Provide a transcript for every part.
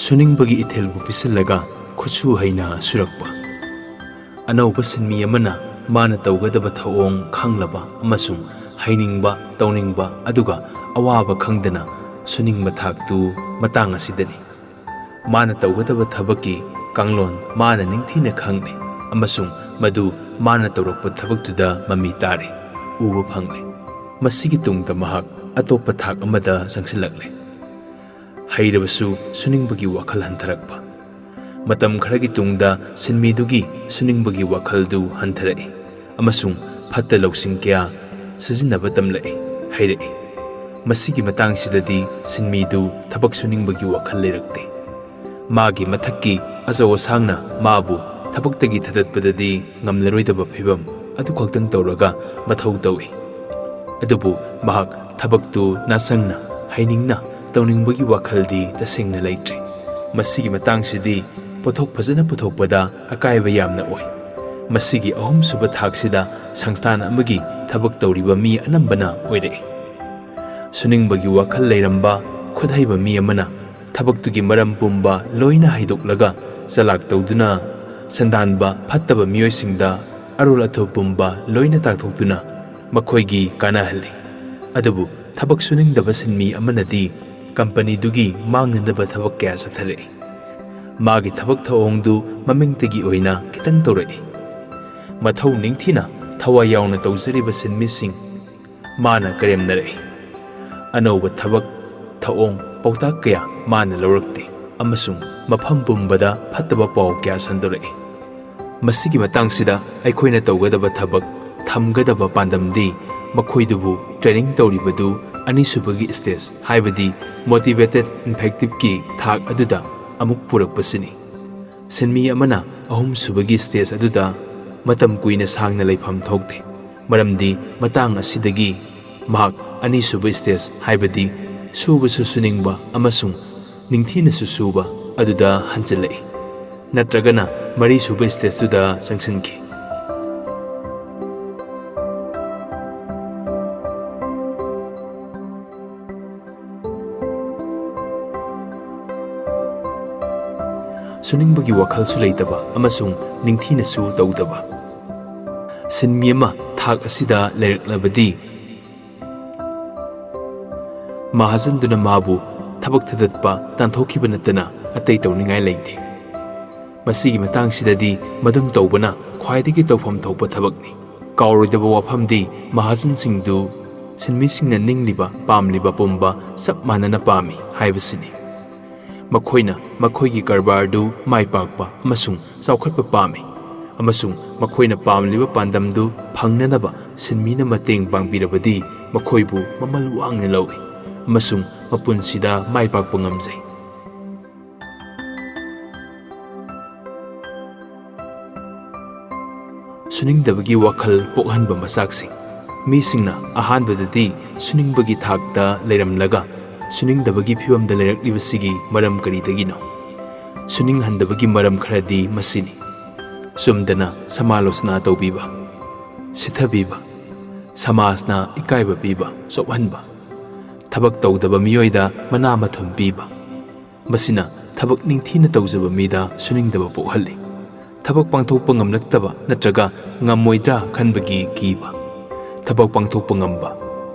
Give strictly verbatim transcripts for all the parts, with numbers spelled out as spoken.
ꯁꯨꯅꯤꯡꯕꯒꯤ ꯏꯊꯤꯜꯕꯨ ꯄꯤꯁꯤꯜꯂꯒ ꯈꯨꯠꯁꯨ ꯍꯩꯅ ꯁꯨꯔꯛꯄ꯫ ꯑꯅꯧꯕ ꯁꯤꯟꯃꯤ ꯑꯃꯅ ꯃꯥꯅ ꯇꯧꯒꯗꯕ ꯊꯧꯑꯣꯡ ꯈꯪꯂꯕ ꯑꯃꯁꯨꯡ ꯍꯩꯅꯤꯡꯕ, ꯇꯧꯅꯤꯡꯕ, ꯑꯗꯨꯒ ꯑꯋꯥꯕ ꯈꯪꯗꯅ ꯁꯨꯅꯤꯡꯕ ꯊꯥꯛꯇꯨ ꯃꯇꯥꯡ ꯑꯁꯤꯗꯅꯤ꯫ ꯃꯥꯅ ꯇꯧꯒꯗꯕ ꯊꯕꯛꯀꯤ ꯀꯥꯡꯂꯣꯟ ꯃꯥꯅ ꯅꯤꯡꯊꯤꯅ ꯈꯪꯂꯦ ꯑꯃꯁꯨꯡ ꯃꯗꯨ ꯃꯥꯅ ꯇꯧꯔꯛꯄ ꯊꯕꯛꯇꯨꯗ ꯃꯃꯤ ꯇꯥꯔꯦ, ꯎꯕ ꯐꯪꯂꯦ꯫ ꯃꯁꯤꯒꯤ ꯇꯨꯡꯗ ꯃꯍꯥꯛ ꯑꯇꯣꯞꯄ ꯊꯥꯛ ꯑꯃꯗ ꯆꯪꯁꯤꯜꯂꯛꯂꯦ꯫ ꯍꯩꯔꯕꯁꯨ ꯁꯨꯅꯤꯡꯕꯒꯤ ꯋꯥꯈꯜ ꯍꯟꯊꯔꯛꯄ꯫ ꯃꯇꯝ ꯈꯔꯒꯤ ꯇꯨꯡꯗ ꯁꯤꯟꯃꯤꯗꯨꯒꯤ ꯁꯨꯅꯤꯡꯕꯒꯤ ꯋꯥꯈꯜꯗꯨ ꯍꯟꯊꯔꯛꯏ ꯑꯃꯁꯨꯡ ꯐꯠꯇ ꯂꯧꯁꯤꯡ ꯀꯌꯥ ꯁꯤꯖꯤꯟꯅꯕ ꯇꯝꯂꯛꯏ, ꯍꯩꯔꯛꯏ꯫ ꯃꯁꯤꯒꯤ ꯃꯇꯥꯡꯁꯤꯗꯗꯤ ꯁꯤꯟꯃꯤꯗꯨ ꯊꯕꯛ ꯁꯨꯅꯤꯡꯕꯒꯤ ꯋꯥꯈꯜ ꯂꯩꯔꯛꯇꯦ꯫ ꯃꯥꯒꯤ ꯃꯊꯛꯀꯤ ꯑꯆꯧ ꯑꯁꯥꯡꯅ ꯃꯥꯕꯨ ꯊꯕꯛꯇꯒꯤ ꯊꯥꯗꯠꯄꯗꯗꯤ ꯉꯝꯂꯔꯣꯏꯗꯕ ꯐꯤꯚꯝ ꯑꯗꯨꯈꯛꯇꯪ ꯇꯧꯔꯒ ꯃꯊꯧ ꯇꯧꯏ꯫ ꯑꯗꯨꯕꯨ ꯃꯍꯥꯛ ꯊꯕꯛꯇꯨ ꯅꯥꯆꯪꯅ, ꯍꯩꯅꯤꯡꯅ ꯇꯧꯅꯤꯡꯕꯒꯤ ꯋꯥꯈꯜꯗꯤ ꯇꯁꯦꯡꯅ ꯂꯩꯇ꯭ꯔꯤ꯫ ꯃꯁꯤꯒꯤ ꯃꯇꯥꯡꯁꯤꯗꯤ ꯄꯣꯠꯊꯣꯛ ꯐꯖꯅ ꯄꯨꯊꯣꯛꯄꯗ ꯑꯀꯥꯏꯕ ꯌꯥꯝꯅ ꯑꯣꯏ꯫ ꯃꯁꯤꯒꯤ ꯑꯍꯨꯝꯁꯨꯕ ꯊꯥꯛꯁꯤꯗ ꯁꯪꯁꯊꯥꯟ ꯑꯃꯒꯤ ꯊꯕꯛ ꯇꯧꯔꯤꯕ ꯃꯤ ꯑꯅꯝꯕꯅ ꯑꯣꯏꯔꯛꯏ꯫ ꯁꯨꯅꯤꯡꯕꯒꯤ ꯋꯥꯈꯜ ꯂꯩꯔꯝꯕ ꯈꯨꯠꯍꯩꯕ ꯃꯤ ꯑꯃꯅ ꯊꯕꯛꯇꯨꯒꯤ ꯃꯔꯝ ꯄꯨꯝꯕ ꯂꯣꯏꯅ ꯍꯩꯗꯣꯛꯂꯒ ꯆꯂꯥꯛ ꯇꯧꯗꯨꯅ ꯁꯟꯗꯥꯟꯕ ꯐꯠꯇꯕ ꯃꯤꯑꯣꯏꯁꯤꯡꯗ ꯑꯔꯣꯜ ꯑꯊꯨꯞ ꯄꯨꯝꯕ ꯂꯣꯏꯅ ꯇꯥꯛꯊꯣꯛꯇꯨꯅ ꯃꯈꯣꯏꯒꯤ ꯀꯥꯟꯅꯍꯜꯂꯤ꯫ ꯑꯗꯨꯕꯨ ꯊꯕꯛ ꯁꯨꯅꯤꯡꯗꯕ ꯁꯤꯟꯃꯤ ꯑꯃꯅꯗꯤ ꯀꯝꯄꯅꯤꯗꯨꯒꯤ ꯃꯥꯡꯅꯅꯕ ꯊꯕꯛ ꯀꯌꯥ ꯆꯠꯊꯔꯛꯏ꯫ ꯃꯥꯒꯤ ꯊꯕꯛ ꯊꯧꯑꯣꯡꯗꯨ ꯃꯃꯤꯡꯇꯒꯤ ꯑꯣꯏꯅ ꯈꯤꯇꯪ ꯇꯧꯔꯛꯏ꯫ ꯃꯊꯧ ꯅꯤꯡꯊꯤꯅ ꯊꯋꯥꯏ ꯌꯥꯎꯅ ꯇꯧꯖꯔꯤꯕ ꯁꯤꯟꯃꯤꯁꯤꯡ ꯃꯥꯅ ꯀꯔꯦꯝꯅꯔꯛꯏ꯫ ꯑꯅꯧꯕ ꯊꯕꯛ ꯊꯧꯑꯣꯡ ꯄꯥꯎꯇꯥꯛ ꯀꯌꯥ ꯃꯥꯅ ꯂꯧꯔꯛꯇꯦ ꯑꯃꯁꯨꯡ ꯃꯐꯝ ꯄꯨꯝꯕꯗ ꯐꯠꯇꯕ ꯄꯥꯎ ꯀꯌꯥ ꯁꯟꯗꯣꯔꯛꯏ꯫ ꯃꯁꯤꯒꯤ ꯃꯇꯥꯡꯁꯤꯗ ꯑꯩꯈꯣꯏꯅ ꯇꯧꯒꯗꯕ ꯊꯕꯛ, ꯊꯝꯒꯗꯕ ꯄꯥꯟꯗꯝꯗꯤ ꯃꯈꯣꯏꯗꯨꯕꯨ ꯇ꯭ꯔꯦꯅꯤꯡ ꯇꯧꯔꯤꯕꯗꯨ ꯑꯅꯤꯁꯨꯕꯒꯤ ꯁ꯭ꯇꯦꯖ, ꯍꯥꯏꯕꯗꯤ ꯃꯣꯇꯤꯚꯦꯇꯦꯗ ꯏꯟꯐꯦꯛꯇꯤꯚꯀꯤ ꯊꯥꯛ ꯑꯗꯨꯗ ꯑꯃꯨꯛ ꯄꯨꯔꯛꯄꯁꯤꯅꯤ꯫ ꯁꯤꯟꯃꯤ ꯑꯃꯅ ꯑꯍꯨꯝꯁꯨꯕꯒꯤ ꯁ꯭ꯇꯦꯖ ꯑꯗꯨꯗ ꯃꯇꯝ ꯀꯨꯏꯅ ꯁꯥꯡꯅ ꯂꯩꯐꯝ ꯊꯣꯛꯇꯦ, ꯃꯔꯝꯗꯤ ꯃꯇꯥꯡ ꯑꯁꯤꯗꯒꯤ ꯃꯍꯥꯛ ꯑꯅꯤꯁꯨꯕ ꯁ꯭ꯇꯦꯖ, ꯍꯥꯏꯕꯗꯤ ꯁꯨꯕꯁꯨ ꯁꯨꯅꯤꯡꯕ ꯑꯃꯁꯨꯡ ꯅꯤꯡꯊꯤꯅꯁꯨ ꯁꯨꯕ ꯑꯗꯨꯗ ꯍꯟꯖꯤꯜꯂꯛꯏ, ꯅꯠꯇ꯭ꯔꯒꯅ ꯃꯔꯤꯁꯨꯕ ꯁ꯭ꯇꯦꯖꯇꯨꯗ ꯆꯪꯁꯤꯟꯈꯤ꯫ ꯁꯨꯅꯤꯡꯕꯒꯤ ꯋꯥꯈꯜꯁꯨ ꯂꯩꯇꯕ ꯑꯃꯁꯨꯡ ꯅꯤꯡꯊꯤꯅꯁꯨ ꯇꯧꯗꯕ꯫ ꯁꯤꯟꯃꯤ ꯑꯃ ꯊꯥꯛ ꯑꯁꯤꯗ ꯂꯩꯔꯛꯂꯕꯗꯤ ꯃꯍꯥꯖꯟꯗꯨꯅ ꯃꯥꯕꯨ ꯊꯕꯛ ꯊꯥꯗꯠꯄ ꯇꯥꯟꯊꯣꯛꯈꯤꯕ ꯅꯠꯇꯅ ꯑꯇꯩ ꯇꯧꯅꯤꯡꯉꯥꯏ ꯂꯩꯇꯦ꯫ ꯃꯁꯤꯒꯤ ꯃꯇꯥꯡꯁꯤꯗꯗꯤ ꯃꯗꯨꯝ ꯇꯧꯕꯅ ꯈ꯭ꯋꯥꯏꯗꯒꯤ ꯇꯧꯐꯝ ꯊꯣꯛꯄ ꯊꯕꯛꯅꯤ꯫ ꯀꯥꯎꯔꯣꯏꯗꯕ ꯋꯥꯐꯝꯗꯤ ꯃꯍꯥꯖꯟꯁꯤꯡꯗꯨ ꯁꯤꯟꯃꯤꯁꯤꯡꯅ ꯅꯤꯡꯂꯤꯕ ꯄꯥꯝꯂꯤꯕ ꯄꯨꯝꯕ ꯆꯞ ꯃꯥꯟꯅꯅ ꯄꯥꯝꯃꯤ ꯍꯥꯏꯕꯁꯤꯅꯤ꯫ ꯃꯈꯣꯏꯅ ꯃꯈꯣꯏꯒꯤ ꯀꯔꯕꯥꯔꯗꯨ ꯃꯥꯏ ꯄꯥꯛꯄ ꯑꯃꯁꯨꯡ ꯆꯥꯎꯈꯠꯄ ꯄꯥꯝꯃꯤ, ꯑꯃꯁꯨꯡ ꯃꯈꯣꯏꯅ ꯄꯥꯝꯂꯤꯕ ꯄꯥꯟꯗꯝꯗꯨ ꯐꯪꯅꯅꯕ ꯁꯤꯟꯃꯤꯅ ꯃꯇꯦꯡ ꯄꯥꯡꯕꯤꯔꯕꯗꯤ ꯃꯈꯣꯏꯕꯨ ꯃꯃꯜ ꯋꯥꯡꯅ ꯂꯧꯏ ꯑꯃꯁꯨꯡ ꯃꯄꯨꯟꯁꯤꯗ ꯃꯥꯏ ꯄꯥꯛꯄ ꯉꯝꯖꯩ꯫ ꯁꯨꯅꯤꯡꯗꯕꯒꯤ ꯋꯥꯈꯜ ꯄꯣꯛꯍꯟꯕ ꯃꯆꯥꯛꯁꯤꯡ꯫ ꯃꯤꯁꯤꯡꯅ ꯑꯍꯥꯟꯕꯗꯗꯤ ꯁꯨꯅꯤꯡꯕꯒꯤ ꯊꯥꯛꯇ ꯂꯩꯔꯝꯂꯒ ꯁꯨꯅꯤꯡꯗꯕꯒꯤ ꯐꯤꯚꯝꯗ ꯂꯩꯔꯛꯂꯤꯕꯁꯤꯒꯤ ꯃꯔꯝ ꯀꯔꯤꯗꯒꯤꯅꯣ? ꯁꯨꯅꯤꯡꯍꯟꯗꯕꯒꯤ ꯃꯔꯝ ꯈꯔꯗꯤ ꯃꯁꯤꯅꯤ: ꯆꯨꯝꯗꯅ ꯁꯃꯥꯂꯣꯆꯅꯥ ꯇꯧꯕꯤꯕ, ꯁꯤꯊꯕꯤꯕ, ꯁꯃꯥꯖꯅ ꯏꯀꯥꯏꯕ ꯄꯤꯕ, ꯆꯣꯞꯍꯟꯕ, ꯊꯕꯛ ꯇꯧꯗꯕ ꯃꯤꯑꯣꯏꯗ ꯃꯅꯥ ꯃꯊꯨꯝ ꯄꯤꯕ꯫ ꯃꯁꯤꯅ ꯊꯕꯛ ꯅꯤꯡꯊꯤꯅ ꯇꯧꯖꯕ ꯃꯤꯗ ꯁꯨꯅꯤꯡꯗꯕ ꯄꯣꯛꯍꯜꯂꯤ꯫ ꯊꯕꯛ ꯄꯥꯡꯊꯣꯛꯄ ꯉꯝꯂꯛꯇꯕ ꯅꯠꯇ꯭ꯔꯒ ꯉꯝꯃꯣꯏꯗ꯭ꯔꯥ ꯈꯟꯕꯒꯤ ꯀꯤꯕ꯫ ꯊꯕꯛ ꯄꯥꯡꯊꯣꯛꯄ ꯉꯝꯕ꯫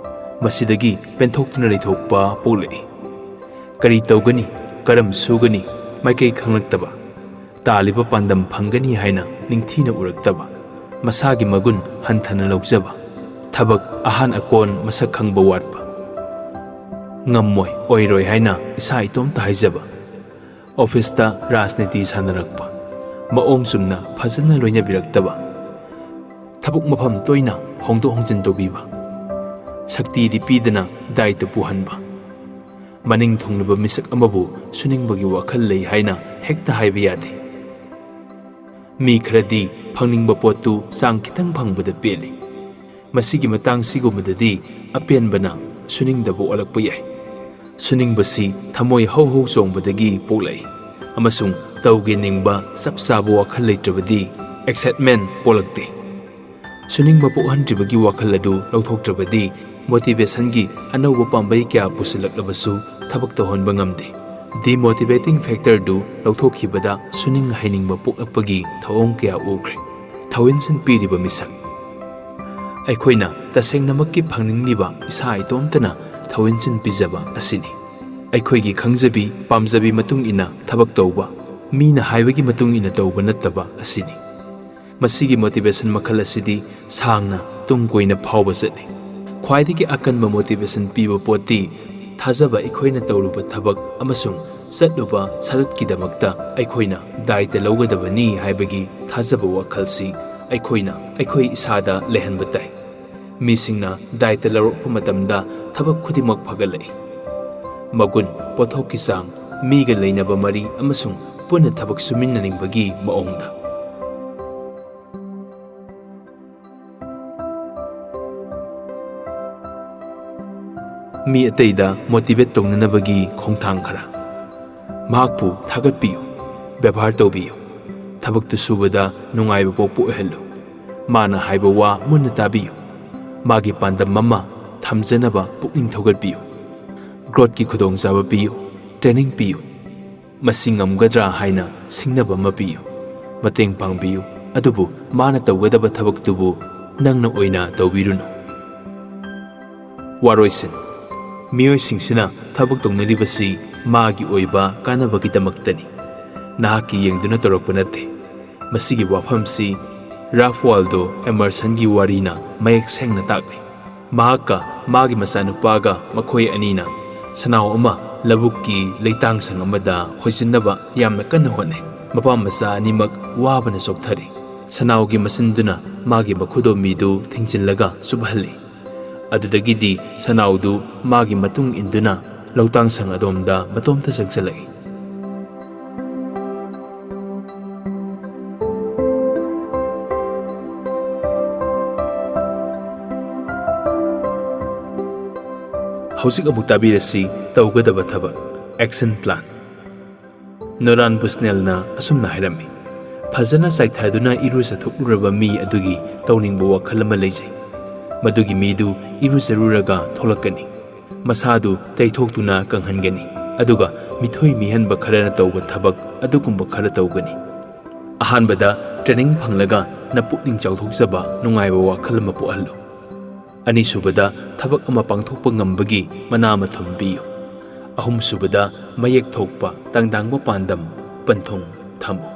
ꯃꯁꯤꯗꯒꯤ ꯄꯦꯟꯊꯣꯛꯇꯨꯅ ꯂꯩꯊꯣꯛꯄ ꯄꯣꯛꯂꯛꯏ꯫ ꯀꯔꯤ ꯇꯧꯒꯅꯤ, ꯀꯔꯝ ꯁꯨꯒꯅꯤ, ꯃꯥꯏꯀꯩ ꯈꯪꯂꯛꯇꯕ꯫ ꯇꯥꯜꯂꯤꯕ ꯄꯥꯟꯗꯝ ꯐꯪꯒꯅꯤ ꯍꯥꯏꯅ ꯅꯤꯡꯊꯤꯅ ꯎꯔꯛꯇꯕ꯫ ꯃꯁꯥꯒꯤ ꯃꯒꯨꯟ ꯍꯟꯊꯅ ꯂꯧꯖꯕ꯫ ꯊꯕꯛ ꯑꯍꯥꯟ ꯑꯀꯣꯟ ꯃꯁꯛ ꯈꯪꯕ ꯋꯥꯠꯄ꯫ ꯉꯝꯃꯣꯏ, ꯑꯣꯏꯔꯣꯏ ꯍꯥꯏꯅ ꯏꯁꯥ ꯏꯇꯣꯝꯇ ꯍꯥꯏꯖꯕ꯫ ꯑꯣꯐꯤꯁꯇ ꯔꯥꯖꯅꯤꯇꯤ ꯁꯥꯟꯅꯔꯛꯄ꯫ ꯃꯑꯣꯡ ꯆꯨꯝꯅ ꯐꯖꯅ ꯂꯣꯏꯅꯕꯤꯔꯛꯇꯕ꯫ ꯊꯕꯛ ꯃꯐꯝ ꯇꯣꯏꯅ ꯍꯣꯡꯗꯣꯛ ꯍꯣꯡꯖꯤꯟ ꯇꯧꯕꯤꯕ꯫ ꯁꯛꯇꯤꯗꯤ ꯄꯤꯗꯅ ꯗꯥꯏꯇ ꯄꯨꯍꯟꯕ꯫ ꯃꯅꯤꯡ ꯊꯨꯡꯂꯕ ꯃꯤꯁꯛ ꯑꯃꯕꯨ ꯁꯨꯅꯤꯡꯕꯒꯤ ꯋꯥꯈꯜ ꯂꯩ ꯍꯥꯏꯅ ꯍꯦꯛꯇ ꯍꯥꯏꯕ ꯌꯥꯗꯦ꯫ ꯃꯤ ꯈꯔꯗꯤ ꯐꯪꯅꯤꯡꯕ ꯄꯣꯠꯇꯨ ꯆꯥꯡ ꯈꯤꯇꯪ ꯐꯪꯕꯗ ꯄꯦꯜꯂꯤ꯫ ꯃꯁꯤꯒꯤ ꯃꯇꯥꯡ ꯁꯤꯒꯨꯝꯕꯗꯗꯤ ꯑꯄꯦꯟꯕꯅ ꯁꯨꯅꯤꯡꯗꯕ ꯑꯣꯜꯂꯛꯄ ꯌꯥꯏ꯫ ꯁꯨꯅꯤꯡꯕꯁꯤ ꯊꯃꯣꯏ ꯍꯧ ꯍꯧ ꯆꯣꯡꯕꯗꯒꯤ ꯄꯣꯛꯂꯛꯏ, ꯑꯃꯁꯨꯡ ꯇꯧꯒꯦ ꯅꯤꯡꯕ ꯆꯞ ꯆꯥꯕ ꯋꯥꯈꯜ ꯂꯩꯇ꯭ꯔꯕꯗꯤ excitement ꯄꯣꯛꯂꯛꯇꯦ꯫ ꯁꯨꯅꯤꯡꯕ ꯄꯣꯛꯍꯟꯗ꯭ꯔꯤꯕꯒꯤ ꯋꯥꯈꯜ ꯑꯗꯨ ꯂꯧꯊꯣꯛꯇ꯭ꯔꯕꯗꯤ motivation ꯒꯤ ꯑꯅꯧꯕ ꯄꯥꯝꯕꯩ ꯀꯌꯥ ꯄꯨꯁꯤꯜꯂꯛꯂꯕꯁꯨ ꯊꯕꯛ ꯇꯧꯍꯟꯕ ꯉꯝꯗꯦ꯫ Demotivating factorꯗꯨ ꯂꯧꯊꯣꯛꯈꯤꯕꯗ ꯁꯨꯅꯤꯡ ꯍꯩꯅꯤꯡꯕ ꯄꯣꯛꯂꯛꯄꯒꯤ ꯊꯧꯑꯣꯡ ꯀꯌꯥ ꯎꯈ꯭ꯔꯦ꯫ ꯊꯧꯏꯟꯁꯤꯟ ꯄꯤꯔꯤꯕ ꯃꯤꯁꯛ꯫ ꯑꯩꯈꯣꯏꯅ ꯇꯁꯦꯡꯅꯃꯛꯀꯤ ꯐꯪꯅꯤꯡꯂꯤꯕ ꯏꯁꯥ ꯏꯇꯣꯝꯇꯅ ꯊꯧꯏꯟꯁꯤꯟ ꯄꯤꯖꯕ ꯑꯁꯤꯅꯤ꯫ ꯑꯩꯈꯣꯏꯒꯤ ꯈꯪꯖꯕꯤ, ꯄꯥꯝꯖꯕꯤ ꯃꯇꯨꯡ ꯏꯟꯅ ꯊꯕꯛ ꯇꯧꯕ, ꯃꯤꯅ ꯍꯥꯏꯕꯒꯤ ꯃꯇꯨꯡ ꯏꯟꯅ ꯇꯧꯕ ꯅꯠꯇꯕ ꯑꯁꯤꯅꯤ꯫ ꯃꯁꯤꯒꯤ motivation ꯃꯈꯜ ꯑꯁꯤꯗꯤ ꯁꯥꯡꯅ ꯇꯨꯡ ꯀꯣꯏꯅ ꯐꯥꯎꯕ ꯆꯠꯂꯤ꯫ ꯈ꯭ꯋꯥꯏꯗꯒꯤ ꯑꯀꯟꯕ motivation ꯄꯤꯕ ꯄꯣꯠꯇꯤ ꯊꯥꯖꯕ, ꯑꯩꯈꯣꯏꯅ ꯇꯧꯔꯨꯕ ꯊꯕꯛ ꯑꯃꯁꯨꯡ ꯆꯠꯂꯨꯕ ꯁꯥꯖꯠꯀꯤꯗꯃꯛꯇ ꯑꯩꯈꯣꯏꯅ ꯗꯥꯏꯇ ꯂꯧꯒꯗꯕꯅꯤ ꯍꯥꯏꯕꯒꯤ ꯊꯥꯖꯕ ꯋꯥꯈꯜꯁꯤ ꯑꯩꯈꯣꯏꯅ ꯑꯩꯈꯣꯏ ꯏꯁꯥꯗ ꯂꯩꯍꯟꯕ ꯇꯥꯏ꯫ ꯃꯤꯁꯤꯡꯅ ꯗꯥꯏꯇ ꯂꯧꯔꯛꯄ ꯃꯇꯝꯗ ꯊꯕꯛ ꯈꯨꯗꯤꯡꯃꯛ ꯐꯒꯠꯂꯛꯏ꯫ ꯃꯒꯨꯟ, ꯄꯣꯠꯊꯣꯛꯀꯤ ꯆꯥꯡ, ꯃꯤꯒ ꯂꯩꯅꯕ ꯃꯔꯤ ꯑꯃꯁꯨꯡ ꯄꯨꯟꯅ ꯊꯕꯛ ꯁꯨꯃꯤꯟꯅꯅꯤꯡꯕꯒꯤ ꯃꯑꯣꯡꯗ꯫ ꯃꯤ ꯑꯇꯩꯗ motivate ꯇꯧꯅꯅꯕꯒꯤ ꯈꯣꯡꯊꯥꯡ ꯈꯔ꯫ ꯃꯍꯥꯛꯄꯨ ꯊꯥꯒꯠꯄꯤꯌꯨ, ꯕꯦꯕꯥꯔ ꯇꯧꯕꯤꯌꯨ, ꯊꯕꯛꯇꯨ ꯁꯨꯕꯗ ꯅꯨꯡꯉꯥꯏꯕ ꯄꯣꯛꯄ ꯑꯣꯏꯍꯜꯂꯨ꯫ ꯃꯥꯅ ꯍꯥꯏꯕ ꯋꯥ ꯃꯨꯟꯅ ꯇꯥꯕꯤꯌꯨ꯫ ꯃꯥꯒꯤ ꯄꯥꯟꯗꯝ ꯑꯃ ꯊꯝꯖꯅꯕ ꯄꯨꯛꯅꯤꯡ ꯊꯧꯒꯠꯄꯤꯌꯨ꯫ Growthꯀꯤ ꯈꯨꯗꯣꯡꯆꯥꯕ ꯄꯤꯌꯨ, training ꯄꯤꯌꯨ꯫ ꯃꯁꯤ ꯉꯝꯒꯗ꯭ꯔꯥ ꯍꯥꯏꯅ ꯁꯤꯡꯅꯕ ꯑꯃ ꯄꯤꯌꯨ꯫ ꯃꯇꯦꯡ ꯄꯥꯡꯕꯤꯌꯨ, ꯑꯗꯨꯕꯨ ꯃꯥꯅ ꯇꯧꯒꯗꯕ ꯊꯕꯛꯇꯨꯕꯨ ꯅꯪꯅ ꯑꯣꯏꯅ ꯇꯧꯕꯤꯔꯨꯅꯨ꯫ ꯋꯥꯔꯣꯏꯁꯤꯟ꯫ ꯃꯤꯑꯣꯏꯁꯤꯡꯁꯤꯅ ꯊꯕꯛ ꯇꯧꯅꯔꯤꯕꯁꯤ ꯃꯥꯒꯤ ꯑꯣꯏꯕ ꯀꯥꯟꯅꯕꯒꯤꯗꯃꯛꯇꯅꯤ꯫ ꯅꯍꯥꯛꯀꯤ ꯌꯦꯡꯗꯨꯅ ꯇꯧꯔꯛꯄ ꯅꯠꯇꯦ꯫ ꯃꯁꯤꯒꯤ ꯋꯥꯐꯝꯁꯤ ꯔꯥꯜꯐ ꯋꯥꯜꯗꯣ ꯑꯦꯃꯔꯁꯟꯒꯤ ꯋꯥꯔꯤꯅ ꯃꯌꯦꯛ ꯁꯦꯡꯅ ꯇꯥꯛꯂꯤ꯫ ꯃꯍꯥꯛꯀ ꯃꯥꯒꯤ ꯃꯆꯥꯅꯨꯄꯥꯒ ꯃꯈꯣꯏ ꯑꯅꯤꯅ ꯁꯅꯥꯎ ꯑꯃ ꯂꯧꯕꯨꯛꯀꯤ ꯂꯩꯇꯥꯡꯁꯪ ꯑꯃꯗ ꯍꯣꯏꯖꯤꯟꯅꯕ ꯌꯥꯝꯅ ꯀꯟꯅ ꯍꯣꯠꯅꯩ꯫ ꯃꯄꯥ ꯃꯆꯥ ꯑꯅꯤꯃꯛ ꯋꯥꯕꯅ ꯆꯣꯛꯊꯔꯤ꯫ ꯁꯅꯥꯎꯒꯤ ꯃꯆꯤꯟꯗꯨꯅ ꯃꯥꯒꯤ ꯃꯈꯨꯗꯣꯝꯕꯤꯗꯨ ꯊꯤꯡꯖꯤꯜꯂꯒ ꯆꯨꯞꯍꯜꯂꯤ꯫ ꯑꯗꯨꯗꯒꯤꯗꯤ ꯁꯅꯥꯎꯗꯨ ꯃꯥꯒꯤ ꯃꯇꯨꯡ ꯏꯟꯗꯨꯅ ꯂꯧꯇꯥꯡꯁꯪ ꯑꯗꯣꯝꯗ ꯃꯇꯣꯝꯇ ꯆꯪꯁꯤꯜꯂꯛꯏ꯫ ꯍꯧꯖꯤꯛ ꯑꯃꯨꯛ ꯇꯥꯕꯤꯔꯁꯤ ꯇꯧꯒꯗꯕ ꯊꯕꯛ, action plan꯫ ꯅꯣꯔꯥꯟ ꯕꯨꯁꯅꯦꯜꯅ ꯑꯁꯨꯝꯅ ꯍꯥꯏꯔꯝꯃꯤ, "ꯐꯖꯅ ꯆꯥꯏꯊꯗꯨꯅ ꯏꯔꯨꯖꯊꯣꯛꯂꯨꯔꯕ ꯃꯤ ꯑꯗꯨꯒꯤ ꯇꯧꯅꯤꯡꯕ ꯋꯥꯈꯜ ꯑꯃ ꯂꯩꯖꯩ꯫ ꯃꯗꯨꯒꯤ ꯃꯤꯗꯨ ꯏꯔꯨꯖꯔꯨꯔꯒ ꯊꯣꯛꯂꯛꯀꯅꯤ꯫ ꯃꯁꯥꯗꯨ ꯇꯩꯊꯣꯛꯇꯨꯅ ꯀꯪꯍꯟꯒꯅꯤ꯫ ꯑꯗꯨꯒ ꯃꯤꯊꯣꯏ ꯃꯤꯍꯦꯟꯕ ꯈꯔꯅ ꯇꯧꯕ ꯊꯕꯛ ꯑꯗꯨꯒꯨꯝꯕ ꯈꯔ ꯇꯧꯒꯅꯤ꯫ ꯑꯍꯥꯟꯕꯗ, ꯇ꯭ꯔꯦꯅꯤꯡ ꯐꯪꯂꯒ ꯅꯄꯨꯛꯅꯤꯡ ꯆꯥꯎꯊꯣꯛꯆꯕ, ꯅꯨꯡꯉꯥꯏꯕ ꯋꯥꯈꯜ ꯑꯃ ꯄꯣꯛꯍꯜꯂꯨ꯫ ꯑꯅꯤꯁꯨꯕꯗ, ꯊꯕꯛ ꯑꯃ ꯄꯥꯡꯊꯣꯛꯄ ꯉꯝꯕꯒꯤ ꯃꯅꯥ ꯃꯊꯨꯝ ꯄꯤꯌꯨ꯫ ꯑꯍꯨꯝꯁꯨꯕꯗ, ꯃꯌꯦꯛ ꯊꯣꯛꯄ, ꯇꯪꯗꯥꯡꯕ ꯄꯥꯟꯗꯝ, ꯄꯟꯊꯨꯡ ꯊꯝꯃꯨ꯫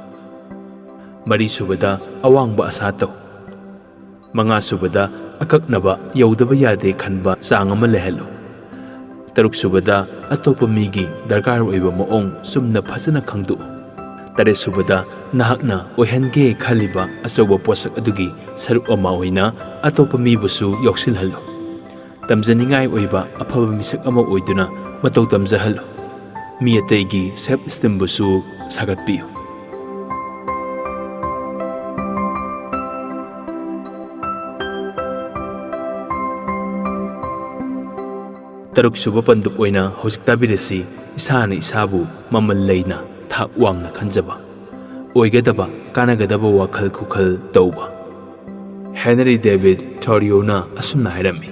ꯃꯔꯤꯁꯨꯕꯗ, ꯑꯋꯥꯡꯕ ꯑꯁꯥ ꯇꯧ꯫ ꯃꯉꯥꯁꯨꯕꯗ, ꯑꯀꯛꯅꯕ, ꯌꯧꯗꯕ ꯌꯥꯗꯦ ꯈꯟꯕ ꯆꯥꯡ ꯑꯃ ꯂꯩꯍꯜꯂꯨ꯫ ꯇꯔꯨꯛꯁꯨꯕꯗ, ꯑꯇꯣꯞꯄ ꯃꯤꯒꯤ ꯗꯔꯀꯥꯔ ꯑꯣꯏꯕ ꯃꯑꯣꯡ ꯆꯨꯝꯅ ꯐꯖꯅ ꯈꯪꯗꯣꯛꯎ꯫ ꯇꯔꯦꯠꯁꯨꯕꯗ, ꯅꯍꯥꯛꯅ ꯑꯣꯏꯍꯟꯒꯦ ꯈꯜꯂꯤꯕ ꯑꯆꯧꯕ ꯄꯣꯠꯁꯛ ꯑꯗꯨꯒꯤ ꯁꯔꯨꯛ ꯑꯃ ꯑꯣꯏꯅ ꯑꯇꯣꯞꯄ ꯃꯤꯕꯨꯁꯨ ꯌꯥꯎꯁꯤꯜꯍꯜꯂꯨ꯫ ꯇꯝꯖꯅꯤꯡꯉꯥꯏ ꯑꯣꯏꯕ ꯑꯐꯕ ꯃꯤꯁꯛ ꯑꯃ ꯑꯣꯏꯗꯨꯅ ꯃꯇꯧ ꯇꯝꯖꯍꯜꯂꯨ꯫ ꯃꯤ ꯑꯇꯩꯒꯤ ꯁꯦꯜꯐ ꯏꯁꯇꯤꯝꯕꯨꯁꯨ ꯁꯥꯒꯠꯄꯤꯌꯨ꯫ ꯇꯔꯨꯛꯁꯨꯕ ꯄꯟꯗꯨꯞ ꯑꯣꯏꯅ ꯍꯧꯖꯤꯛ ꯇꯥꯕꯤꯔꯁꯤ, ꯏꯁꯥꯅ ꯏꯁꯥꯕꯨ ꯃꯃꯜ ꯂꯩꯅ, ꯊꯥꯛ ꯋꯥꯡꯅ ꯈꯟꯖꯕ, ꯑꯣꯏꯒꯗꯕ, ꯀꯥꯟꯅꯒꯗꯕ ꯋꯥꯈꯜ ꯈꯨꯈꯜ ꯇꯧꯕ꯫ ꯍꯦꯅꯔꯤ ꯗꯦꯕꯤꯗ ꯊꯣꯔꯤꯌꯣꯅ ꯑꯁꯨꯝꯅ ꯍꯥꯏꯔꯝꯃꯤ,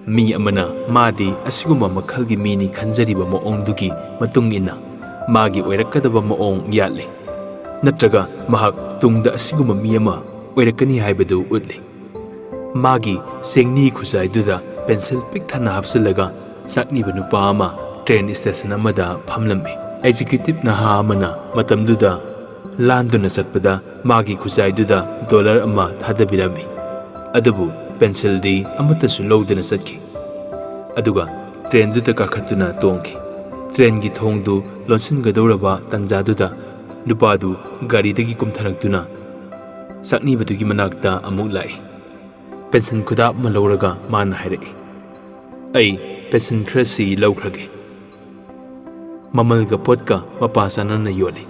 "ꯃꯤ ꯑꯃꯅ ꯃꯥꯗꯤ ꯑꯁꯤꯒꯨꯝꯕ ꯃꯈꯜꯒꯤ ꯃꯤꯅꯤ ꯈꯟꯖꯔꯤꯕ ꯃꯑꯣꯡꯗꯨꯒꯤ ꯃꯇꯨꯡ ꯏꯟꯅ ꯃꯥꯒꯤ ꯑꯣꯏꯔꯛꯀꯗꯕ ꯃꯑꯣꯡ ꯌꯥꯠꯂꯤ, ꯅꯠꯇ꯭ꯔꯒ ꯃꯍꯥꯛ ꯇꯨꯡꯗ ꯑꯁꯤꯒꯨꯝꯕ ꯃꯤ ꯑꯃ ꯑꯣꯏꯔꯛꯀꯅꯤ ꯍꯥꯏꯕꯗꯨ ꯎꯠꯂꯤ꯫" ꯃꯥꯒꯤ ꯆꯦꯡꯅꯤ ꯈꯨꯖꯥꯏꯗꯨꯗ ꯄꯦꯟꯁꯤꯜ ꯄꯤꯛ ꯊꯟꯅ ꯍꯥꯞꯆꯤꯜꯂꯒ ꯆꯥꯛꯅꯤꯕ ꯅꯨꯄꯥ ꯑꯃ ꯇ꯭ꯔꯦꯟ ꯁ꯭ꯇꯦꯁꯟ ꯑꯃꯗ ꯐꯝꯂꯝꯃꯤ꯫ ꯑꯦꯛꯖꯤꯀ꯭ꯌꯨꯇꯤꯕ ꯅꯍꯥ ꯑꯃꯅ ꯃꯇꯝꯗꯨꯗ ꯂꯥꯟꯗꯨꯅ ꯆꯠꯄꯗ ꯃꯥꯒꯤ ꯈꯨꯖꯥꯏꯗꯨꯗ ꯗꯣꯂꯔ ꯑꯃ ꯊꯥꯗꯕꯤꯔꯝꯃꯤ꯫ ꯑꯗꯨꯕꯨ ꯄꯦꯟꯁꯤꯜꯗꯤ ꯑꯃꯠꯇꯁꯨ ꯂꯧꯗꯅ ꯆꯠꯈꯤ꯫ ꯑꯗꯨꯒ ꯇ꯭ꯔꯦꯟꯗꯨꯗ ꯀꯥꯈꯠꯇꯨꯅ ꯇꯣꯡꯈꯤ꯫ ꯇ꯭ꯔꯦꯟꯒꯤ ꯊꯣꯡꯗꯨ ꯂꯣꯟꯁꯤꯟꯒꯗꯧꯔꯕ ꯇꯟꯖꯥꯗꯨꯗ ꯅꯨꯄꯥꯗꯨ ꯒꯥꯔꯤꯗꯒꯤ ꯀꯨꯝꯊꯔꯛꯇꯨꯅ ꯆꯥꯛꯅꯤꯕꯗꯨꯒꯤ ꯃꯅꯥꯛꯇ ꯑꯃꯨꯛ ꯂꯥꯛꯏ꯫ ꯄꯦꯟꯁꯤꯜ ꯈꯨꯗꯥꯞ ꯑꯃ ꯂꯧꯔꯒ ꯃꯥꯅ ꯍꯥꯏꯔꯛꯏ, "ꯑꯩ ꯄꯦꯟꯁꯤꯜ ꯈꯔꯁꯤ ꯂꯧꯈ꯭ꯔꯒꯦ꯫ ꯃꯃꯜꯒ ꯄꯣꯠꯀ ꯃꯄꯥ ꯆꯥꯅꯅ ꯌꯣꯜꯂꯤ꯫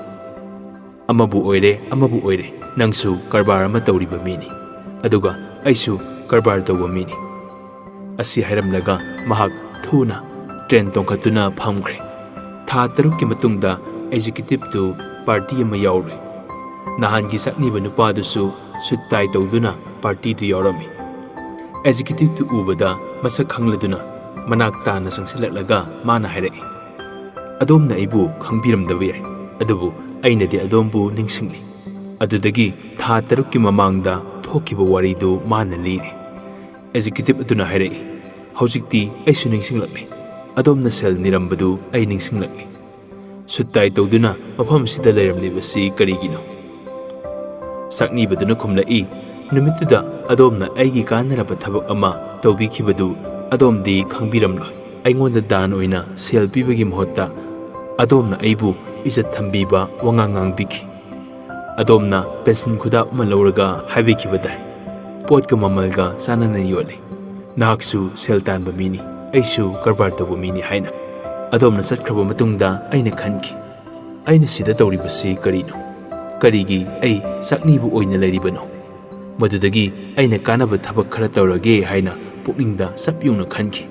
ꯑꯃꯕꯨ ꯑꯣꯏꯔꯦ, ꯑꯃꯕꯨ ꯑꯣꯏꯔꯦ, ꯅꯪꯁꯨ ꯀꯔꯕꯥꯔ ꯑꯃ ꯇꯧꯔꯤꯕ ꯃꯤꯅꯤ, ꯑꯗꯨꯒ ꯑꯩꯁꯨ ꯀꯔꯕꯥꯔ ꯇꯧꯕ ꯃꯤꯅꯤ꯫" ꯑꯁꯤ ꯍꯥꯏꯔꯝꯂꯒ ꯃꯍꯥꯛ ꯊꯨꯅ ꯇ꯭ꯔꯦꯟ ꯇꯣꯡꯈꯠꯇꯨꯅ ꯐꯝꯈ꯭ꯔꯦ꯫ ꯊꯥ ꯇꯔꯨꯛꯀꯤ ꯃꯇꯨꯡꯗ ꯑꯦꯛꯖꯤꯀ꯭ꯌꯨꯇꯤꯕꯇꯨ ꯄꯥꯔꯇꯤ ꯑꯃ ꯌꯥꯎꯔꯨꯏ꯫ ꯅꯍꯥꯟꯒꯤ ꯆꯥꯛꯅꯤꯕ ꯅꯨꯄꯥꯗꯨꯁꯨ ꯁꯨꯠ ꯇꯥꯏ ꯇꯧꯗꯨꯅ ꯄꯥꯔꯇꯤꯗꯨ ꯌꯥꯎꯔꯝꯃꯤ꯫ ꯑꯦꯛꯖꯤꯀ꯭ꯌꯨꯇꯤꯕꯇꯨ ꯎꯕꯗ ꯃꯁꯛ ꯈꯪꯂꯗꯨꯅ ꯃꯅꯥꯛ ꯇꯥꯅ ꯆꯪꯁꯤꯜꯂꯛꯂꯒ ꯃꯥꯅ ꯍꯥꯏꯔꯛꯏ, ꯑꯗꯣꯝꯅ ꯑꯩꯕꯨ ꯈꯪꯕꯤꯔꯝꯗꯕ ꯌꯥꯏ, ꯑꯗꯨꯕꯨ ꯑꯩꯅꯗꯤ ꯑꯗꯣꯝꯕꯨ ꯅꯤꯡꯁꯤꯡꯂꯤ꯫ ꯑꯗꯨꯗꯒꯤ ꯊꯥ ꯇꯔꯨꯛꯀꯤ ꯃꯃꯥꯡꯗ ꯊꯣꯛꯈꯤꯕ ꯋꯥꯔꯤꯗꯨ ꯃꯥꯅ ꯂꯤꯔꯦ꯫ ꯑꯦꯖꯤꯀ꯭ꯌꯨꯇꯤꯚ ꯑꯗꯨꯅ ꯍꯥꯏꯔꯛꯏ, "ꯍꯧꯖꯤꯛꯇꯤ ꯑꯩꯁꯨ ꯅꯤꯡꯁꯤꯡꯂꯛꯂꯦ꯫ ꯑꯗꯣꯝꯅ ꯁꯦꯜ ꯅꯤꯔꯝꯕꯗꯨ ꯑꯩ ꯅꯤꯡꯁꯤꯡꯂꯛꯂꯦ꯫ ꯁꯨꯠ ꯇꯥꯏ ꯇꯧꯗꯨꯅ ꯃꯐꯝꯁꯤꯗ ꯂꯩꯔꯝꯂꯤꯕꯁꯤ ꯀꯔꯤꯒꯤꯅꯣ?" ꯆꯥꯛꯅꯤꯕꯗꯨꯅ ꯈꯨꯝꯂꯛꯏ, "ꯅꯨꯃꯤꯠꯇꯨꯗ ꯑꯗꯣꯝꯅ ꯑꯩꯒꯤ ꯀꯥꯟꯅꯔꯕ ꯊꯕꯛ ꯑꯃ ꯇꯧꯕꯤꯈꯤꯕꯗꯨ ꯑꯗꯣꯝꯗꯤ ꯈꯪꯕꯤꯔꯝꯂꯣꯏ꯫ ꯑꯩꯉꯣꯟꯗ ꯗꯥꯟ ꯑꯣꯏꯅ ꯁꯦꯜ ꯄꯤꯕꯒꯤ ꯃꯍꯨꯠꯇ ꯑꯗꯣꯝꯅ ꯑꯩꯕꯨ ꯏꯖꯠ ꯊꯝꯕꯤꯕ ꯋꯥꯉꯥꯡ ꯉꯥꯡꯕꯤꯈꯤ꯫ ꯑꯗꯣꯝꯅ ꯄꯦꯟꯁꯤꯟ ꯈꯨꯗꯥꯞ ꯑꯃ ꯂꯧꯔꯒ ꯍꯥꯏꯕꯤꯈꯤꯕꯗꯥꯏ, ꯄꯣꯠꯀ ꯃꯃꯜꯒ ꯆꯥꯟꯅꯅ ꯌꯣꯜꯂꯤ꯫ ꯅꯍꯥꯛꯁꯨ ꯁꯦꯜ ꯇꯥꯟꯕ ꯃꯤꯅꯤ, ꯑꯩꯁꯨ ꯀꯔꯕꯥꯔ ꯇꯧꯕ ꯃꯤꯅꯤ ꯍꯥꯏꯅ꯫ ꯑꯗꯣꯝꯅ ꯆꯠꯈ꯭ꯔꯕ ꯃꯇꯨꯡꯗ ꯑꯩꯅ ꯈꯟꯈꯤ, ꯑꯩꯅ ꯁꯤꯗ ꯇꯧꯔꯤꯕꯁꯤ ꯀꯔꯤꯅꯣ? ꯀꯔꯤꯒꯤ ꯑꯩ ꯆꯥꯛꯅꯤꯕ ꯑꯣꯏꯅ ꯂꯩꯔꯤꯕꯅꯣ?" ꯃꯗꯨꯗꯒꯤ ꯑꯩꯅ ꯀꯥꯟꯅꯕ ꯊꯕꯛ ꯈꯔ ꯇꯧꯔꯒꯦ ꯍꯥꯏꯅ ꯄꯨꯛꯅꯤꯡꯗ ꯆꯞ ꯌꯨꯡꯅ ꯈꯟꯈꯤ꯫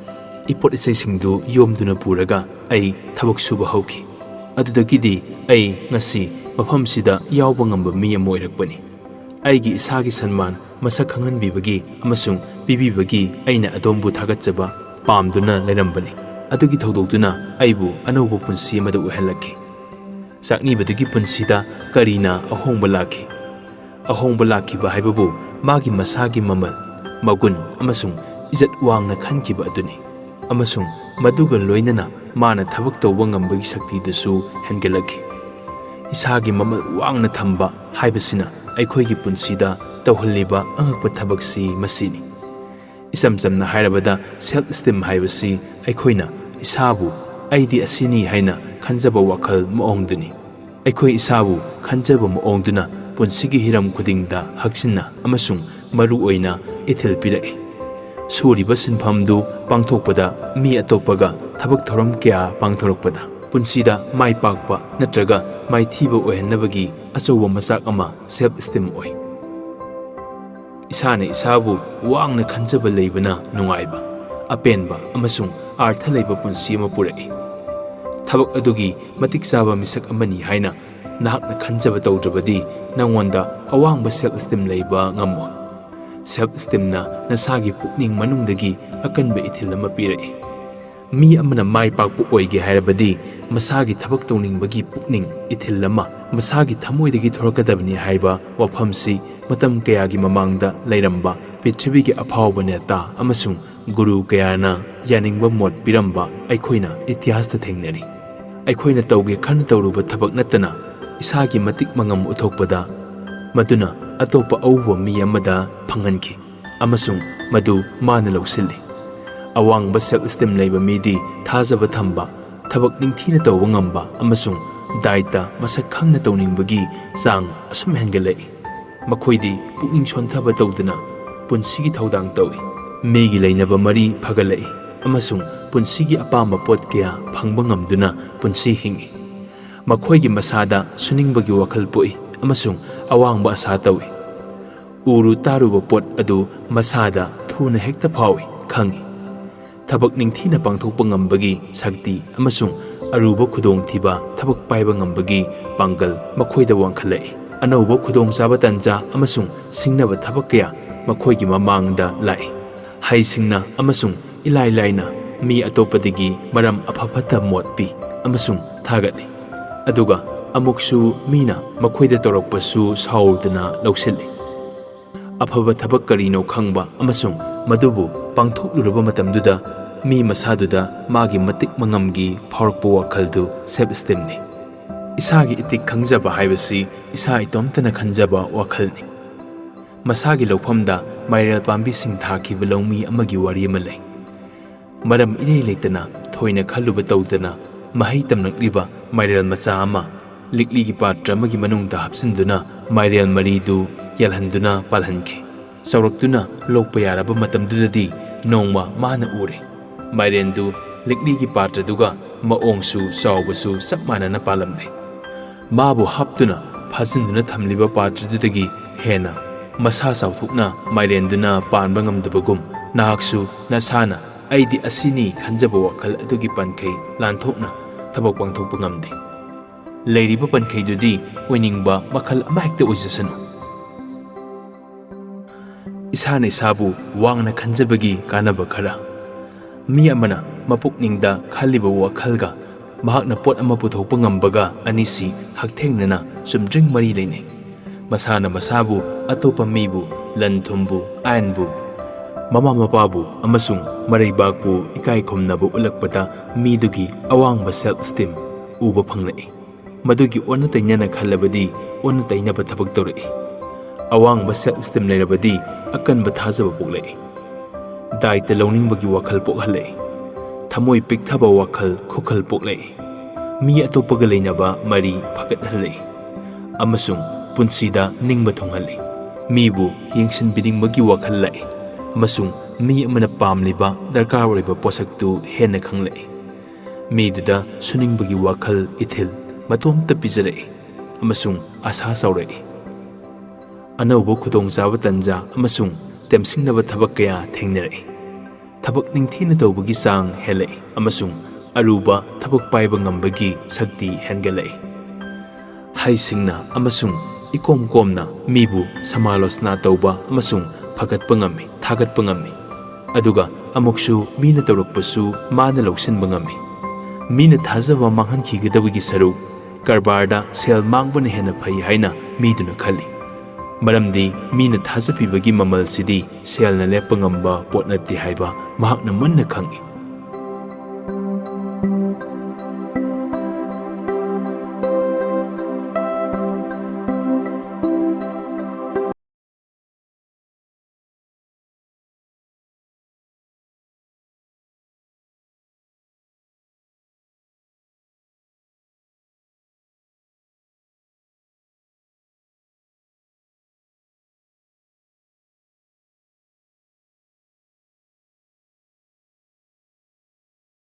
ꯏꯄꯣꯠ ꯏꯆꯩꯁꯤꯡꯗꯨ ꯌꯣꯝꯗꯨꯅ ꯄꯨꯔꯒ ꯑꯩ ꯊꯕꯛ ꯁꯨꯕ ꯍꯧꯈꯤ꯫ ꯑꯗꯨꯗꯒꯤꯗꯤ ꯑꯩ ꯉꯁꯤ ꯃꯐꯝꯁꯤꯗ ꯌꯥꯎꯕ ꯉꯝꯕ ꯃꯤ ꯑꯃ ꯑꯣꯏꯔꯛꯄꯅꯤ꯫ ꯑꯩꯒꯤ ꯏꯁꯥꯒꯤ ꯁꯟꯃꯥꯟ ꯃꯁꯛ ꯈꯪꯍꯟꯕꯤꯕꯒꯤ ꯑꯃꯁꯨꯡ ꯄꯤꯕꯤꯕꯒꯤ ꯑꯩꯅ ꯑꯗꯣꯝꯕꯨ ꯊꯥꯒꯠꯆꯕ ꯄꯥꯝꯗꯨꯅ ꯂꯩꯔꯝꯕꯅꯤ꯫ ꯑꯗꯨꯒꯤ ꯊꯧꯗꯣꯛꯇꯨꯅ ꯑꯩꯕꯨ ꯑꯅꯧꯕ ꯄꯨꯟꯁꯤ ꯑꯃꯗ ꯑꯣꯏꯍꯜꯂꯛꯈꯤ꯫ ꯆꯥꯛꯅꯤꯕꯗꯨꯒꯤ ꯄꯨꯟꯁꯤꯗ ꯀꯔꯤꯅ ꯑꯍꯣꯡꯕ ꯂꯥꯛꯈꯤ? ꯑꯍꯣꯡꯕ ꯂꯥꯛꯈꯤꯕ ꯍꯥꯏꯕꯕꯨ ꯃꯥꯒꯤ ꯃꯁꯥꯒꯤ ꯃꯃꯜ, ꯃꯒꯨꯟ ꯑꯃꯁꯨꯡ ꯏꯖꯠ ꯋꯥꯡꯅ ꯈꯟꯈꯤꯕ ꯑꯗꯨꯅꯤ꯫ ꯑꯃꯁꯨꯡ ꯃꯗꯨꯒ ꯂꯣꯏꯅꯅ ꯃꯥꯅ ꯊꯕꯛ ꯇꯧꯕ ꯉꯝꯕꯒꯤ ꯁꯛꯇꯤꯗꯨꯁꯨ ꯍꯦꯟꯒꯠꯂꯛꯈꯤ꯫ ꯏꯁꯥꯒꯤ ꯃꯃꯜ ꯋꯥꯡꯅ ꯊꯝꯕ ꯍꯥꯏꯕꯁꯤꯅ ꯑꯩꯈꯣꯏꯒꯤ ꯄꯨꯟꯁꯤꯗ ꯇꯧꯍꯜꯂꯤꯕ ꯑꯉꯛꯄ ꯊꯕꯛꯁꯤ ꯃꯁꯤꯅꯤ꯫ ꯏꯆꯝ ꯆꯝꯅ ꯍꯥꯏꯔꯕꯗ, ꯁꯦꯜꯐ ꯏꯁꯇꯤꯝ ꯍꯥꯏꯕꯁꯤ ꯑꯩꯈꯣꯏꯅ ꯏꯁꯥꯕꯨ "ꯑꯩꯗꯤ ꯑꯁꯤꯅꯤ" ꯍꯥꯏꯅ ꯈꯟꯖꯕ ꯋꯥꯈꯜ ꯃꯑꯣꯡꯗꯨꯅꯤ꯫ ꯑꯩꯈꯣꯏ ꯏꯁꯥꯕꯨ ꯈꯟꯖꯕ ꯃꯑꯣꯡꯗꯨꯅ ꯄꯨꯟꯁꯤꯒꯤ ꯍꯤꯔꯝ ꯈꯨꯗꯤꯡꯗ ꯍꯛꯆꯤꯟꯅ ꯑꯃꯁꯨꯡ ꯃꯔꯨ ꯑꯣꯏꯅ ꯏꯊꯤꯜ ꯄꯤꯔꯛꯏ꯫ ꯁꯨꯔꯤꯕ ꯁꯤꯟꯐꯝꯗꯨ ꯄꯥꯡꯊꯣꯛꯄꯗ, ꯃꯤ ꯑꯇꯣꯞꯄꯒ ꯊꯕꯛ ꯊꯧꯔꯝ ꯀꯌꯥ ꯄꯥꯡꯊꯣꯔꯛꯄꯗ, ꯄꯨꯟꯁꯤꯗ ꯃꯥꯏ ꯄꯥꯛꯄ ꯅꯠꯇ꯭ꯔꯒ ꯃꯥꯏꯊꯤꯕ ꯑꯣꯏꯍꯟꯅꯕꯒꯤ ꯑꯆꯧꯕ ꯃꯆꯥꯛ ꯑꯃ ꯁꯦꯜꯐ ꯏꯁꯇꯤꯝ ꯑꯣꯏ꯫ ꯏꯁꯥꯅ ꯏꯁꯥꯕꯨ ꯋꯥꯡꯅ ꯈꯟꯖꯕ ꯂꯩꯕꯅ ꯅꯨꯡꯉꯥꯏꯕ, ꯑꯄꯦꯟꯕ ꯑꯃꯁꯨꯡ ꯑꯥꯔꯊ ꯂꯩꯕ ꯄꯨꯟꯁꯤ ꯑꯃ ꯄꯨꯔꯛꯏ꯫ ꯊꯕꯛ ꯑꯗꯨꯒꯤ ꯃꯇꯤꯛ ꯆꯥꯕ ꯃꯤꯁꯛ ꯑꯃꯅꯤ ꯍꯥꯏꯅ ꯅꯍꯥꯛꯅ ꯈꯟꯖꯕ ꯇꯧꯗ꯭ꯔꯕꯗꯤ, ꯅꯉꯣꯟꯗ ꯑꯋꯥꯡꯕ ꯁꯦꯜꯐ ꯏꯁꯇꯤꯝ ꯂꯩꯕ ꯉꯝꯃꯣꯏ꯫ ꯁꯦꯜꯐ ꯏꯁꯇꯤꯝꯅ ꯅꯁꯥꯒꯤ ꯄꯨꯛꯅꯤꯡ ꯃꯅꯨꯡꯗꯒꯤ ꯑꯀꯟꯕ ꯏꯊꯤꯜ ꯑꯃ ꯄꯤꯔꯛꯏ꯫ ꯃꯤ ꯑꯃꯅ ꯃꯥꯏ ꯄꯥꯛꯄ ꯑꯣꯏꯒꯦ ꯍꯥꯏꯔꯕꯗꯤ ꯃꯁꯥꯒꯤ ꯊꯕꯛ ꯇꯧꯅꯤꯡꯕꯒꯤ ꯄꯨꯛꯅꯤꯡ ꯏꯊꯤꯜ ꯑꯃ ꯃꯁꯥꯒꯤ ꯊꯃꯣꯏꯗꯒꯤ ꯊꯣꯔꯛꯀꯗꯕꯅꯤ ꯍꯥꯏꯕ ꯋꯥꯐꯝꯁꯤ ꯃꯇꯝ ꯀꯌꯥꯒꯤ ꯃꯃꯥꯡꯗ ꯂꯩꯔꯝꯕ ꯄ꯭ꯔꯤꯊꯤꯕꯤꯒꯤ ꯑꯐꯥꯎꯕ ꯅꯦꯇꯥ ꯑꯃꯁꯨꯡ ꯒꯨꯔꯨ ꯀꯌꯥꯅ ꯌꯥꯅꯤꯡꯕ ꯃꯣꯠ ꯄꯤꯔꯝꯕ ꯑꯩꯈꯣꯏꯅ ꯏꯇꯤꯍꯥꯁꯇ ꯊꯦꯡꯅꯔꯤ꯫ ꯑꯩꯈꯣꯏꯅ ꯇꯧꯒꯦ ꯈꯟꯅ ꯇꯧꯔꯨꯕ ꯊꯕꯛ ꯅꯠꯇꯅ ꯏꯁꯥꯒꯤ ꯃꯇꯤꯛ ꯃꯉꯝ ꯎꯠꯊꯣꯛꯄꯗ ꯃꯗꯨꯅ ꯑꯇꯣꯞꯄ ꯑꯎꯕ ꯃꯤ ꯑꯃꯗ ꯐꯪꯍꯟꯈꯤ꯫ ꯑꯃꯁꯨꯡ ꯃꯗꯨ ꯃꯥꯅ ꯂꯧꯁꯤꯜꯂꯤ꯫ ꯑꯋꯥꯡꯕ ꯁꯦꯜꯐ ꯏꯁꯇꯤꯝ ꯂꯩꯕ ꯃꯤꯗꯤ ꯊꯥꯖꯕ ꯊꯝꯕ, ꯊꯕꯛ ꯅꯤꯡꯊꯤꯅ ꯇꯧꯕ ꯉꯝꯕ ꯑꯃꯁꯨꯡ ꯗꯥꯏꯇ ꯃꯁꯛ ꯈꯪꯅ ꯇꯧꯅꯤꯡꯕꯒꯤ ꯆꯥꯡ ꯑꯁꯨꯝ ꯍꯦꯟꯒꯠꯂꯛꯏ꯫ ꯃꯈꯣꯏꯗꯤ ꯄꯨꯛꯅꯤꯡ ꯁꯣꯟꯊꯕ ꯇꯧꯗꯅ ꯄꯨꯟꯁꯤꯒꯤ ꯊꯧꯗꯥꯡ ꯇꯧꯏ꯫ ꯃꯤꯒꯤ ꯂꯩꯅꯕ ꯃꯔꯤ ꯐꯒꯠꯂꯛꯏ ꯑꯃꯁꯨꯡ ꯄꯨꯟꯁꯤꯒꯤ ꯑꯄꯥꯝꯕ ꯄꯣꯠ ꯀꯌꯥ ꯐꯪꯕ ꯉꯝꯗꯨꯅ ꯄꯨꯟꯁꯤ ꯍꯤꯡꯏ꯫ ꯃꯈꯣꯏꯒꯤ ꯃꯁꯥꯗ ꯁꯨꯅꯤꯡꯕꯒꯤ ꯋꯥꯈꯜ ꯄꯣꯛꯏ ꯑꯃꯁꯨꯡ ꯑꯋꯥꯡꯕ ꯑꯁꯥ ꯇꯧꯏ꯫ ꯎꯔꯨ ꯇꯥꯔꯨꯕ ꯄꯣꯠ ꯑꯗꯨ ꯃꯁꯥꯗ ꯊꯨꯅ ꯍꯦꯛꯇ ꯐꯥꯎꯏ, ꯈꯪꯏ꯫ ꯊꯕꯛ ꯅꯤꯡꯊꯤꯅ ꯄꯥꯡꯊꯣꯛꯄ ꯉꯝꯕꯒꯤ ꯁꯛꯇꯤ ꯑꯃꯁꯨꯡ ꯑꯔꯨꯕ ꯈꯨꯗꯣꯡꯊꯤꯕ ꯊꯕꯛ ꯄꯥꯏꯕ ꯉꯝꯕꯒꯤ ꯄꯥꯡꯒꯜ ꯃꯈꯣꯏꯗ ꯋꯥꯡꯈꯠꯂꯛꯏ꯫ ꯑꯅꯧꯕ ꯈꯨꯗꯣꯡꯆꯥꯕ ꯇꯟꯖꯥ ꯑꯃꯁꯨꯡ ꯁꯤꯡꯅꯕ ꯊꯕꯛ ꯀꯌꯥ ꯃꯈꯣꯏꯒꯤ ꯃꯃꯥꯡꯗ ꯂꯥꯛꯏ꯫ ꯍꯩꯁꯤꯡꯅ ꯑꯃꯁꯨꯡ ꯏꯂꯥꯏ ꯂꯥꯏꯅ ꯃꯤ ꯑꯇꯣꯞꯄꯗꯒꯤ ꯃꯔꯝ ꯑꯐ ꯐꯠꯇ ꯃꯣꯠ ꯄꯤ ꯑꯃꯁꯨꯡ ꯊꯥꯒꯠꯂꯤ꯫ ꯑꯗꯨꯒ ꯑꯃꯨꯛꯁꯨ ꯃꯤꯅ ꯃꯈꯣꯏꯗ ꯇꯧꯔꯛꯄꯁꯨ ꯁꯥꯎꯗꯅ ꯂꯧꯁꯤꯜꯂꯤ꯫ ꯑꯐꯕ ꯊꯕꯛ ꯀꯔꯤꯅꯣ ꯈꯪꯕ ꯑꯃꯁꯨꯡ ꯃꯗꯨꯕꯨ ꯄꯥꯡꯊꯣꯛꯂꯨꯔꯕ ꯃꯇꯝꯗꯨꯗ ꯃꯤ ꯃꯁꯥꯗꯨꯗ ꯃꯥꯒꯤ ꯃꯇꯤꯛ ꯃꯉꯝꯒꯤ ꯐꯥꯎꯔꯛꯄ ꯋꯥꯈꯜꯗꯨ ꯁꯦꯜꯐ ꯏꯁꯇꯤꯝꯅꯤ꯫ ꯏꯁꯥꯒꯤ ꯏꯇꯤꯛ ꯈꯪꯖꯕ ꯍꯥꯏꯕꯁꯤ ꯏꯁꯥ ꯏꯇꯣꯝꯇꯅ ꯈꯟꯖꯕ ꯋꯥꯈꯜꯅꯤ꯫ ꯃꯁꯥꯒꯤ ꯂꯧꯐꯝꯗ ꯃꯥꯏꯔꯦꯜ ꯄꯥꯝꯕꯤꯁꯤꯡ ꯊꯥꯈꯤꯕ ꯂꯧꯃꯤ ꯑꯃꯒꯤ ꯋꯥꯔꯤ ꯑꯃ ꯂꯩ꯫ ꯃꯔꯝ ꯏꯔꯩ ꯂꯩꯇꯅ ꯊꯣꯏꯅ ꯈꯜꯂꯨꯕ ꯇꯧꯗꯅ ꯃꯍꯩ ꯇꯝꯂꯛꯂꯤꯕ ꯃꯥꯏꯔꯦꯜ ꯃꯆꯥ ꯑꯃ ꯂꯤꯛꯂꯤꯒꯤ ꯄꯥꯇ꯭ꯔ ꯑꯃꯒꯤ ꯃꯅꯨꯡꯗ ꯍꯥꯞꯆꯤꯟꯗꯨꯅ ꯃꯥꯏꯔꯦꯜ ꯃꯔꯤꯗꯨ ꯌꯥꯜꯍꯟꯗꯨꯅ ꯄꯥꯜꯍꯟꯈꯤ꯫ ꯆꯥꯎꯔꯛꯇꯨꯅ ꯂꯣꯛꯄ ꯌꯥꯔꯕ ꯃꯇꯝꯗꯨꯗꯗꯤ ꯅꯣꯡꯃ ꯃꯥꯅ ꯎꯔꯦ꯫ ꯃꯥꯏꯔꯦꯟꯗꯨ ꯂꯤꯛꯂꯤꯒꯤ ꯄꯥꯇ꯭ꯔꯗꯨꯒ ꯃꯑꯣꯡꯁꯨ ꯆꯥꯎꯕꯁꯨ ꯆꯞ ꯃꯥꯟꯅꯅ ꯄꯥꯜꯂꯝꯂꯦ꯫ ꯃꯥꯕꯨ ꯍꯥꯞꯇꯨꯅ ꯐꯥꯖꯤꯟꯗꯨꯅ ꯊꯝꯂꯤꯕ ꯄꯥꯇ꯭ꯔꯗꯨꯗꯒꯤ ꯍꯦꯟꯅ ꯃꯁꯥ ꯆꯥꯎꯊꯣꯛꯅ ꯃꯥꯏꯔꯦꯟꯗꯨꯅ ꯄꯥꯟꯕ ꯉꯝꯗꯕꯒꯨꯝ ꯅꯍꯥꯛꯁꯨ ꯅꯁꯥꯅ "ꯑꯩꯗꯤ ꯑꯁꯤꯅꯤ" ꯈꯟꯖꯕ ꯋꯥꯈꯜ ꯑꯗꯨꯒꯤ ꯄꯟꯈꯩ ꯂꯥꯟꯊꯣꯛꯅ ꯊꯕꯛ ꯄꯥꯡꯊꯣꯛꯄ ꯉꯝꯗꯦ꯫ ꯂꯩꯔꯤꯕ ꯄꯟꯈꯩꯗꯨꯗꯤ ꯑꯣꯏꯅꯤꯡꯕ ꯃꯈꯜ ꯑꯃꯍꯦꯛꯇ ꯑꯣꯏꯖꯁꯅꯨ꯫ ꯏꯁꯥꯅ ꯏꯁꯥꯕꯨ ꯋꯥꯡꯅ ꯈꯟꯖꯕꯒꯤ ꯀꯥꯟꯅꯕ ꯈꯔ꯫ ꯃꯤ ꯑꯃꯅ ꯃꯄꯨꯛꯅꯤꯡꯗ ꯈꯜꯂꯤꯕ ꯋꯥꯈꯜꯒ ꯃꯍꯥꯛꯅ ꯄꯣꯠ ꯑꯃ ꯄꯨꯊꯣꯛꯄ ꯉꯝꯕꯒ ꯑꯅꯤꯁꯤ ꯍꯛꯊꯦꯡꯅꯅ ꯆꯨꯝꯗ꯭ꯔꯤꯡ ꯃꯔꯤ ꯂꯩꯅꯩ꯫ ꯃꯁꯥꯅ ꯃꯁꯥꯕꯨ, ꯑꯇꯣꯞꯄ ꯃꯤꯕꯨ, ꯂꯟ ꯊꯨꯝꯕꯨ, ꯑꯥꯏꯟꯕꯨ, ꯃꯃꯥ ꯃꯄꯥꯕꯨ ꯑꯃꯁꯨꯡ ꯃꯔꯩꯕꯥꯛꯄꯨ ꯏꯀꯥꯏ ꯈꯨꯝꯅꯕ ꯎꯠꯂꯛꯄꯗ ꯃꯤꯗꯨꯒꯤ ꯑꯋꯥꯡꯕ self esteem ꯎꯕ ꯐꯪꯂꯛꯏ꯫ ꯃꯗꯨꯒꯤ ꯑꯣꯟꯅ ꯇꯩꯅꯅ ꯈꯜꯂꯕꯗꯤ ꯑꯣꯟꯅ ꯇꯩꯅꯕ ꯊꯕꯛ ꯇꯧꯔꯛꯏ꯫ ꯑꯋꯥꯡꯕ self esteem ꯂꯩꯔꯕꯗꯤ ꯑꯀꯟꯕ ꯊꯥꯖꯕ ꯄꯣꯛꯂꯛꯏ꯫ ꯗꯥꯏꯇ ꯂꯧꯅꯤꯡꯕꯒꯤ ꯋꯥꯈꯜ ꯄꯣꯛꯍꯜꯂꯛꯏ꯫ ꯊꯃꯣꯏ ꯄꯤꯛꯊꯕ ꯋꯥꯈꯜ ꯈꯨꯈꯜ ꯄꯣꯛꯂꯛꯏ꯫ ꯃꯤ ꯑꯇꯣꯞꯄꯒ ꯂꯩꯅꯕ ꯃꯔꯤ ꯐꯒꯠꯍꯜꯂꯛꯏ꯫ ꯑꯃꯁꯨꯡ ꯄꯨꯟꯁꯤꯗ ꯅꯤꯡꯕ ꯊꯨꯡꯍꯜꯂꯤ꯫ ꯃꯤꯕꯨ ꯌꯦꯡꯁꯤꯟꯕꯤꯅꯤꯡꯕꯒꯤ ꯋꯥꯈꯜ ꯂꯥꯛꯏ꯫ ꯑꯃꯁꯨꯡ ꯃꯤ ꯑꯃꯅ ꯄꯥꯝꯂꯤꯕ ꯗꯔꯀꯥꯔ ꯑꯣꯏꯕ ꯄꯣꯠꯁꯛꯇꯨ ꯍꯦꯟꯅ ꯈꯪꯂꯛꯏ꯫ ꯃꯤꯗꯨꯗ ꯁꯨꯅꯤꯡꯕꯒꯤ ꯋꯥꯈꯜ ꯏꯊꯤꯜ ꯃꯇꯣꯝꯇ ꯄꯤꯖꯔꯛꯏ꯫ ꯑꯃꯁꯨꯡ ꯑꯁꯥ ꯆꯥꯎꯔꯛꯏ꯫ ꯑꯅꯧꯕ ꯈꯨꯗꯣꯡꯆꯥꯕ ꯇꯟꯖꯥ ꯑꯃꯁꯨꯡ ꯇꯦꯝꯁꯤꯡꯅꯕ ꯊꯕꯛ ꯀꯌꯥ ꯊꯦꯡꯅꯔꯛꯏ꯫ ꯊꯕꯛ ꯅꯤꯡꯊꯤꯅ ꯇꯧꯕꯒꯤ ꯆꯥꯡ ꯍꯦꯜꯂꯛꯏ ꯑꯃꯁꯨꯡ ꯑꯔꯨꯕ ꯊꯕꯛ ꯄꯥꯏꯕ ꯉꯝꯕꯒꯤ ꯁꯛꯇꯤ ꯍꯦꯟꯒꯠꯂꯛꯏ꯫ ꯍꯩꯁꯤꯡꯅ ꯑꯃꯁꯨꯡ ꯏꯀꯣꯝ ꯀꯣꯝꯅ ꯃꯤꯕꯨ ꯁꯃꯥꯂꯣꯆꯅꯥ ꯇꯧꯕ ꯑꯃꯁꯨꯡ ꯐꯒꯠꯄ ꯉꯝꯃꯤ, ꯊꯥꯒꯠꯄ ꯉꯝꯃꯤ꯫ ꯑꯗꯨꯒ ꯑꯃꯨꯛꯁꯨ ꯃꯤꯅ ꯇꯧꯔꯛꯄꯁꯨ ꯃꯥꯅ ꯂꯧꯁꯤꯟꯕ ꯉꯝꯃꯤ꯫ ꯃꯤꯅ ꯊꯥꯖꯕ ꯃꯥꯡꯍꯟꯈꯤꯒꯗꯕꯒꯤ ꯁꯔꯨꯛ ꯀꯔꯕꯥꯔꯗ ꯁꯦꯜ ꯃꯥꯡꯕꯅ ꯍꯦꯟꯅ ꯐꯩ ꯍꯥꯏꯅ ꯃꯤꯗꯨꯅ ꯈꯜꯂꯤ꯫ ꯃꯔꯝꯗꯤ ꯃꯤꯅ ꯊꯥꯖꯕꯤꯕꯒꯤ ꯃꯃꯜꯁꯤꯗꯤ ꯁꯦꯜꯅ ꯂꯦꯞꯄ ꯉꯝꯕ ꯄꯣꯠ ꯅꯠꯇꯦ ꯍꯥꯏꯕ ꯃꯍꯥꯛꯅ ꯃꯨꯟꯅ ꯈꯪꯏ꯫